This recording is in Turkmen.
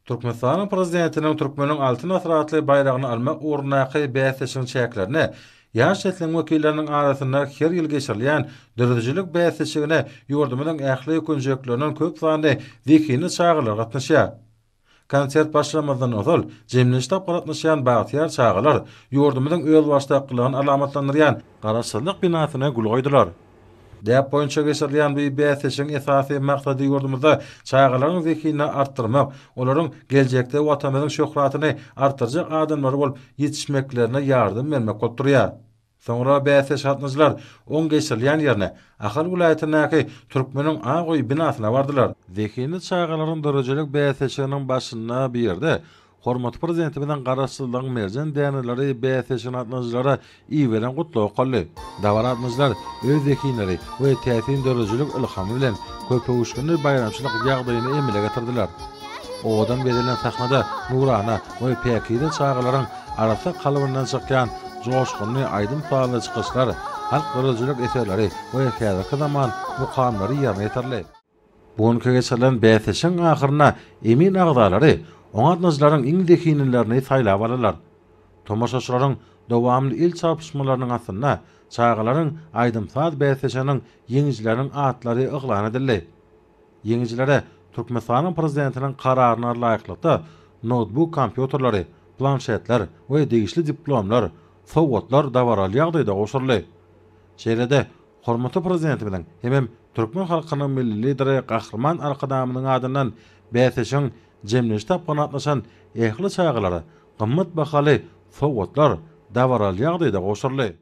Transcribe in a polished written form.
Türkmenistanyň Prezidentiniň Türkmeniň Altyn asyry atly baýragyny almak ugrundaky bäsleşigiň çäklerinde ýaş nesliň wekilleriniň arasynda her ýyl geçirilýän döredijilik bäsleşigine ýurdumyzyň ähli künjeklerinden köp sanly zehinli çagalar gatnaşýar. Konsert başlamazdan ozal, jemleýji tapgyra gatnaşýan bagtyýar çagalar ýurdumyzyň özbaşdaklygyny alamatlandyrýan Garaşsyzlyk binasyna gül goýdular. Däp boýunça geçirilýän bu bäsleşigiň esasy maksady ýurdumyzda çagalaryň zehinini artdyrmak, olaryň geljekde Watanymyzyň şöhratyny artdyrjak adamlar bolup ýetişmeklerine ýardam bermek bolup durýar. Soňra bäsleşige gatnaşyjylar oň geçirilýän ýerine, Ahal welaýatyndaky Türkmeniň ak öýi binasyna bardylar. Zehinli çagalaryň döredijilik bäsleşiginiň başynda bu ýerde Hormatly Prezidentimiziň Garaşsyzlygyň merjen däneleri bäsleşigine gatnaşyjylara iberen gutlagy okaldy. Dabara gatnaşyjylar öz zehinleri we täsin döredijilik ylhamy bilen köpöwüşginli baýramçylyk ýagdaýyny emele getirdiler. Owadan bezelen sahnada nurana we päkize çagalaryň arassa kalbyndan çykýan joşgunly aýdym-sazly çykyşlar, halk döredijilik eserleri we häzirki zaman mukamlary ýerine ýetirildi. Bu günki geçirilen bäsleşigiň ahyrynda emin agzalary oňa gatnaşyjylaryň iň zehinlilerini saýlap alarlar. Tomaşaçylaryň dowamly el çarpyşmalarynyň astynda çagalaryň aýdym-saz bäsleşiginiň ýeňijileriniň atlary yglan edildi. Ýeňijilere Türkmenistanyň Prezidentiniň Kararyna laýyklykda noutbuk kompýuterleri, planşetler we degişli diplomlar, sowgatlar dabaraly ýagdaýda gowşuryldy. Şeýle-de, Hormatly Prezidentimiziň hemem türkmen halkynyň Milli Lideri Gahryman Arkadagymyzyň adyndan bäsleşigiň jemleýji tapgyryna gatnaşan ähli çagalara gymmat bahaly sowgatlar dabaraly ýagdaýda gowşuryldy.